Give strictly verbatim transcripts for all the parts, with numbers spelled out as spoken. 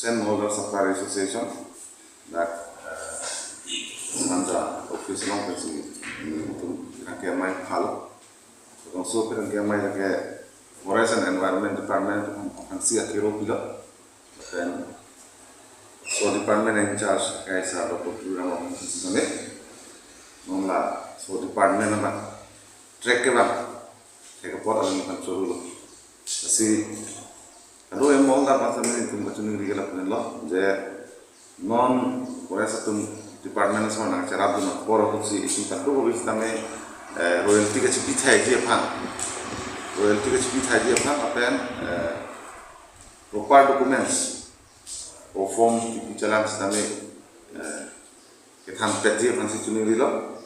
Sand Holder Supplier Association, dak, eh, Manja office along pensi, mm, itum kerangke amei phalo. Labangso kerangke amei lake Forest and Environment Department atum aphansi akiro pilo. Then, so department in charge kaisa Doctor Tuliram Ronghang sitame, non laso department abang track kevang, track apot alangli aphan chorolo. Lasi, kado-an amoldar aphan sitame itum kachiningri ke lapu-an lo, je non Forest atum department ason nangcherapdun apor ahutsi itum kado-an sitame, eh, royalty kachipithaiji aphan, royalty kachipithaiji aphan lapen, eh, proper documents o form kipi chelang sitame, eh, kethanpetji aphansi chiningrilo.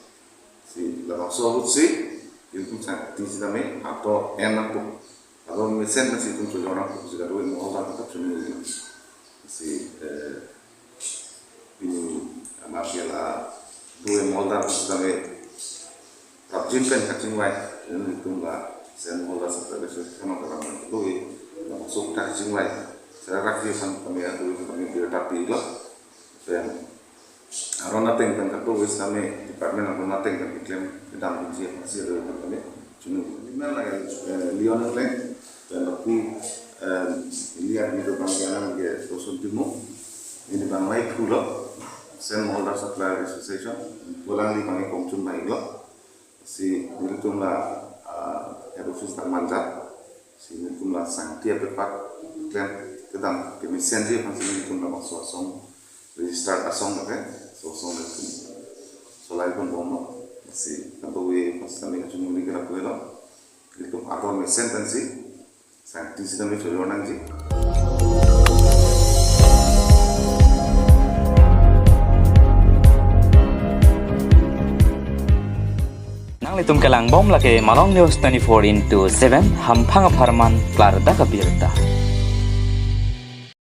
Si labangso ahutsi itum sangti sitame ator en nangpo, ator mesen nangsi itum chojor nangpo pusi kado-an amoldar aphan chiningrilo. Si, eh, pini amat ke la kado-an amoldar sitame prapjin pen kachingvai, itum la Sand Holder Supplier Association kalang kalang kado-an, labangso kachingvai, sera rakhi aphan kami atu kami birta pilo. Pen aron ateng pen kado-an sitame department aron ateng pen keklem kedamji aphansi ado aphan kami chunung. Ini mana lagi, eh, Leon Engleng, pen lapu, eh, Lian Nido Bangkianan ke Dosun Timung, ini bang mai phulo, Sand Holder Supplier Association, pulang di pangi kongchun mai lo. Si nelitum la, ah, head office dak Manja. Si nelitum la sangti apepat klem kedam kemesenji aphansi nelitum labangso asong, registered asong lake, so asong nelitum solai pon bomlo. Si kado-an aphan sitame kachiningri ke lapu-an lo. Nelitum ator mesen pensi sangti sitame chojor nangji. Nanglitum kelang bom lake Malong News twenty-four into seven, hamphang apharman klardak abirta.